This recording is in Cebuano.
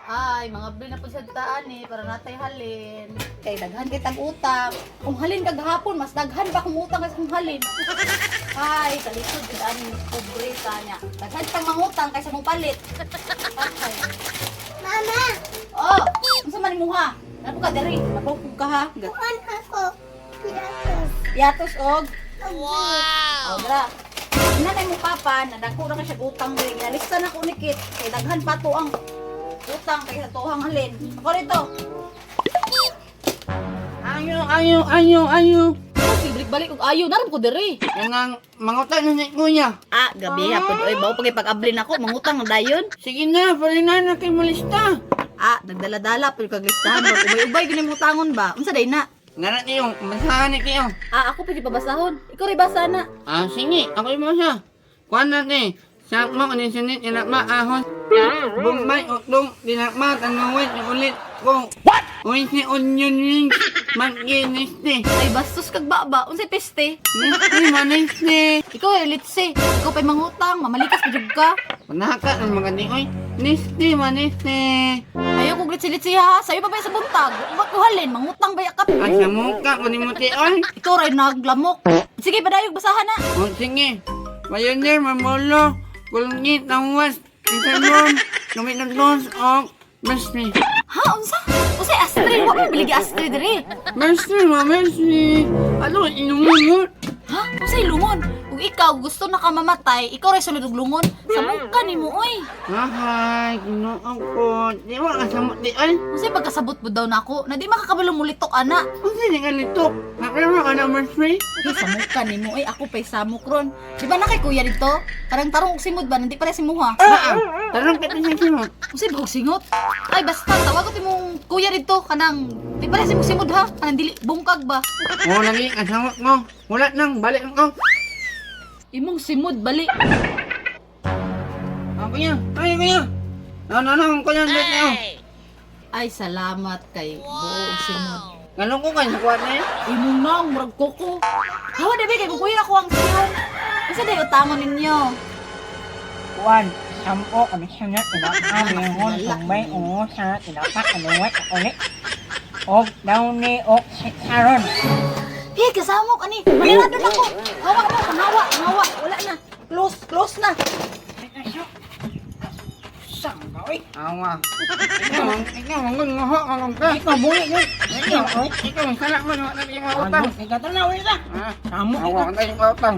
Ay, mga bli na po sa taan eh, para natay halin. Kay daghan kay tag utang. Kung halin kag hapon, mas daghan pa kung utang kaysa kung halin. Ay, kalisod gid ani pobre ta niya. Daghan pang mangutang kaysa mong palit. Ay. Mama, Oh, unsa man mo ha? Napo ka diri, napukog ka ha. kuan ako. Piatos. Piatos og Wow! Oh, dra. Nanay mo papa, nadako ra ka siya utang diri. Ginalista na ko ni Kit. Kay daghan pa to ang utang kay sa tuwang halin. Ako rito. Ayo, ayo, ayo, ayo. Kasi balik-balik og ayo naram ko diri. Yan ang mangutang na ni kuya. Ah, gabi hapon oy, bawo pag pag-ablin ako, mangutang na dayon. Sige na, palina na kay malista. Ah, nagdala-dala pero kag listahan ba ubay-ubay gani mo utangon ba? Unsa day na? Nara niyo, masahan ni kayo. Ah, ako pwede pabasahon. Ikaw rin basa na. Ah, sige, ako yung masa. Kuan natin. Sakmo, kanisunit, inakma, ahos. Bumbay, utong, dinakma, tanawin, ulit, kong. What? Uy, si onion rings, magkiniste. Ay, bastos kag baba. Unsay peste? Niste, maniste. Ikaw ay litse. Ikaw pa'y mangutang, mamalikas pa jud ka. Panaka ng mga di, oy. Niste, maniste. Ayaw kong litsi-litsi ha. Sayo pa ba sa buntag? Ubat ko halin, mangutang ba ka? Ay, sa mukha, kunin mo ti, oy. Ikaw rin naglamok. Sige, padayog, basahan na. O, sige. Pioneer, Mamolo, Kulngit, Tawas, Intermon, Lumitantos, o Mercy. Ha, unsa? Unsay Astrid? Wa man biligi Astrid diri. Mercy, ma, Mercy. Ano, inumumot? Ha? Unsay lungon? Ug ikaw gusto na ka mamatay, ikaw ray sulod og lungon. Sa muka nimo oy. Ahay, ginoo ko. Di ba kasamot di ay? Unsay pagkasabot mo daw nako? Na di makakabalo mulitok ana. Unsa ni ka litok? Naklaro ka na, Mercy? Hey, sa muka nimo oy, ako pay samok ron. Di ba na kay kuya dito? Karang tarong og simod ba nandi pare si muha. Naa, tarong ka sa simot. Unsay ba og singot? Ay basta tawago timong kuya dito kanang di pare si mong simod ha. Kanang dili bungkag ba? O, lagi, kasamot mo. Wala nang, balik ko. Imong simod bali. Ah, kuya, ay, kuya. Ano, ano, kuya, ano, Ay salamat kay buo og simod. Ganun ko kayo, nakuha na yun. Imong nang murag koko. Hawa dabi kay kukuya ako ang siyon. Unsa day utangon ninyo? Kuan, sampo, komisyoner, tinapa, meron, sumbay, ungusa, tinapa, anuway, ulit. Og, downy, og, sitsaron. Hey, kasamok ani. Manirado na ko. Hawa mo, pangawa, pangawa. Wala na. Close, close na. Saan ka, oy? Awa. Ikaw, ikaw, ang nguho, ang ka. Ikaw, buli, oy. Ikaw, ikaw, ang salak mo, wala tayong utang. Ikaw, tanaw, ikaw. Ah, Samok, awa, ikaw. wala tayong utang.